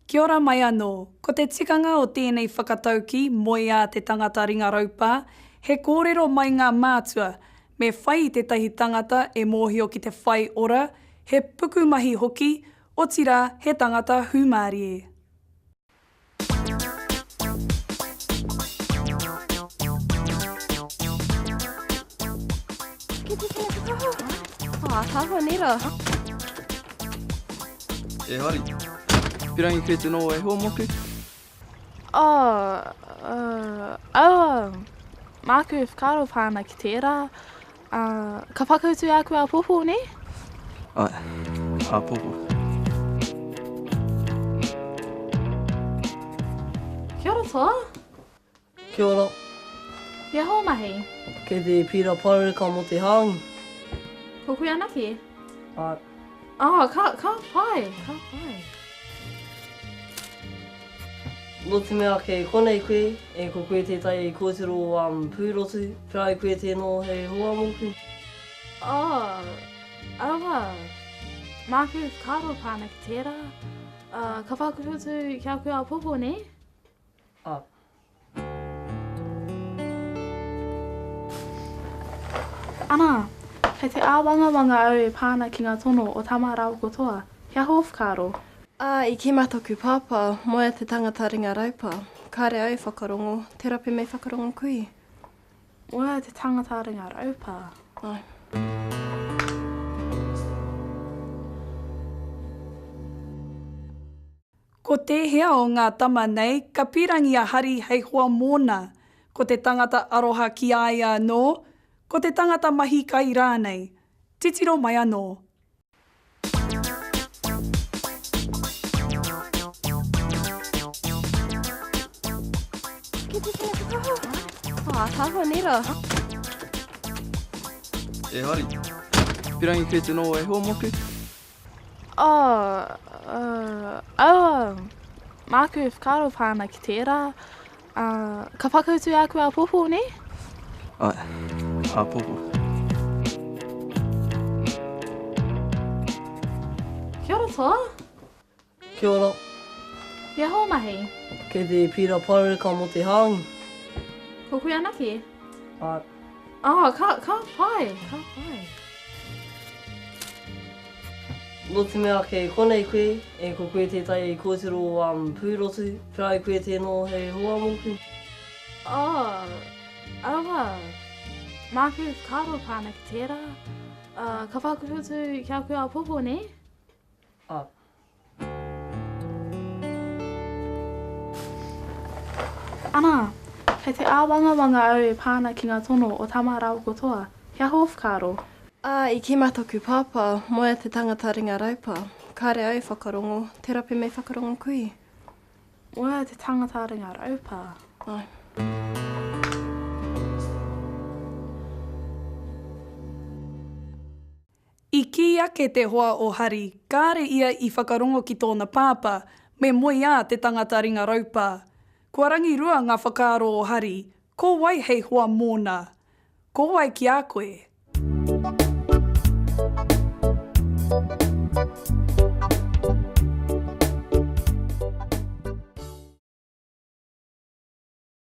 Kia ora mai anō. Ko te tikanga o tēnei whakataukī moeā te tangata ringa raupā, he kōrero mai ngā mātua, me whai i tētahi tangata e mōhio ki te whai ora, he pukumahi hoki, otirā he tangata hūmārie. E Hari, pirangi koe te noho e hoa moku? Oh, uh, aua, māku e whakaaro pā ana ki tērā. Uh, ka whakautu i a koe āpōpō, nē? Āe, āpōpō. Kia ora toa. Kia ora. He aha ō mahi? Kei te pīra pāreka mō te hāngi. Ko koe anake? Āe. Oh, ka, ka pai, ka pai. Nō te mea kei konei koe, e ko koe tētahi kōtiro um, pūrotu, pērā i koe tēnō hei hoa mōku. Oh, aua, māku whakaaro pā ana ki tērā. Uh, ka whakautu ki a koe āpōpō, nē? Ā. Ana, kei te āwangawanga au e pā ana ki ngā tono o Tama rāua ko Toa. He aha ō whakaaro? Ā, i kī mā toku pāpā, moea te tangata ringa raupa. Kāre au e whakarongo, tērā pea me whakarongo kui. Moea te tangata ringa raupa. Āe. Ko tēhea o ngā tama nei ka pīrangi a Hari hei hoa mōna, ko te tangata aroha ki a ia anō, ko te tangata mahi kai rānei? Titiro mai anō. E Hari, pirangi koe te noho e hoa moku? Oh, uh, aua, māku e whakaaro pā ana ki tērā. Uh, ka whakautu i a koe āpōpō, nē? Āe, āpōpō. Kia ora toa. Kia ora. He aha ō mahi? Kei te pīra pāreka mō te hāngi. Ko koe anake? Āe. Oh, ka, ka pai, ka pai. Nō te mea kei konei koe, e ko koe tētahi kōtiro um, pūrotu, pērā i koe tēnō hei hoa mōku. Oh, aua, māku e whakaaro pā ana ki tērā. Uh, ka whakautu ki a koe āpōpō, nē? Āe. Ana, kei te āwangawanga au e pā ana ki ngā tono o Tama rāua ko Toa. He aha ō whakaaro? Ā, i kī mā toku pāpā, moea te tangata ringa raupa. Kāre au e whakarongo, tērā pea me whakarongo kui. Moea te tangata ringa raupa. Āe. I kī ake te hoa o Hari, kāre ia i whakarongo ki tōna pāpā, me moeā te tangata ringa raupā. Kua rangirua ngā whakaaro o Hari, ko wai hei hoa mōna? Ko wai ki a koe?